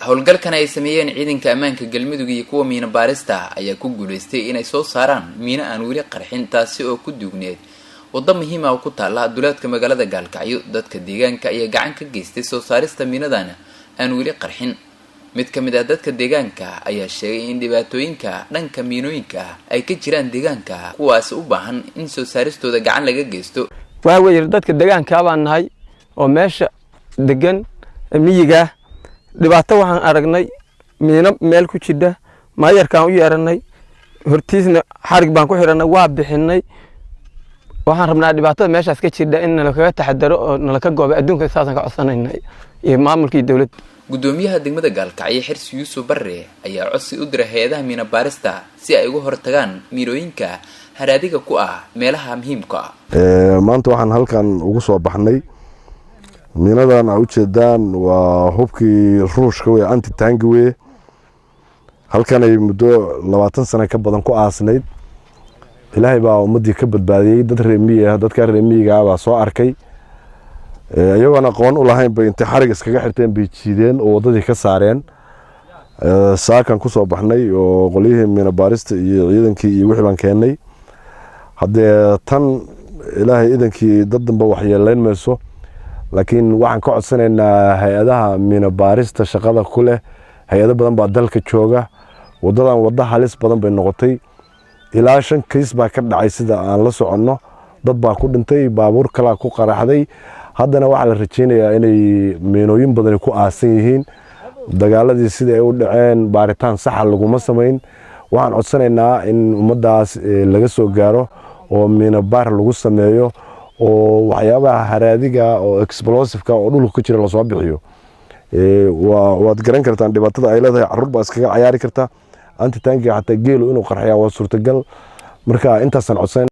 Howlgalkan ay sameeyeen ciidanka ammaanka Galmudug iyo kuwa miino baarista ayaa ku guuleystay inay soo saaraan miino aan weli qarxin, taasi oo ku duugneed waddo muhiima oo ku taalla duleedka magaalada Gaalkacyo. Dadka deegaanka ayaa gacan ka geystay soo saarista miinadan aan weli qarxin. Mid ka mid ah dadka deegaanka ayaa sheegay in dhibaatooyinka dhanka miinooyinka ah ay ka jiraan deegaanka, kuwaasi u baahan in soo saaristooda gacan laga geysto. Waxaa weeye, dadka deegaankaa baan nahay oo meesha degan miyigaa. Dhibaato waxaan aragnay miino meel ku jidha. Maayarkaan u yeeranay, hortiisna xarig baan ku xidhanay, waa bixinay. Waxaan rabnaa dhibaatada meeshaas ka jidha in nalakaga taxadaro oo nalaka goobay adduunka. Saasaan ka codsanayna iyo maamulka iyo dowladda. Gudoomiyaha degmada Gaalkacyo, Xirsi Yuusuf Barre, ayaa codsi u diray hay-adaha miino baarista si ay uga hortagaan miinooyinka haraadiga ku ah meelaha muhiimka ah. Maanta waxaan halkan ugu soo baxnay miinadan aa ujeedaan, waa hubkii Ruushka wey, anti tank-i wey. Halkanay muddo 20 sano ka badan ku aasnayd. Ilaahay baa ummaddii ka badbaadiyey. Dad reemiyi ah, dadkaa reemiyiga ah baa soo arkay. Iyagoon aqoon u lahayn bay intay xarig iskaga xirteen bay jiideen oo waddadii ka saareen. Saakan kusoo baxnay oo qolyihii miina baarista iyo ciidankii iyo wixii baan keennay. Haddee tan Ilaahay idankii dad danba waxyeeleyn mayso, laakiin waxaan ka codsanaynaa hay-adaha miina baarista shaqada ku leh. Hay-ado badan baa dalka jooga. Waddadan waddo halis badan bay noqotay. Ilaa shan kiis baa ka dhacay sida aan la soconno. Dad baa ku dhintay, baabuur kalaa ku qaraxday. Haddana waxaa la rajeynayaa inay miinooyin badani ku aasan yihiin. Dagaaladii sidai ay u dhaceen baaritaan saxa laguma samayn. Waxaan codsanaynaa in ummaddaas laga soo gaaro oo miinabaar lagu sameeyo oo waxyaabaha haraadiga oo explosive-ka oo dhulka ku jira lasoo bixiyo. Waad garan kartaan dhibaatada ay leedahay. Caruur baa iskaga cayaari karta. Anti tank-iga xataa geelu inuu qarxiyaa waa suurtagal. Marka intaasaan codsan.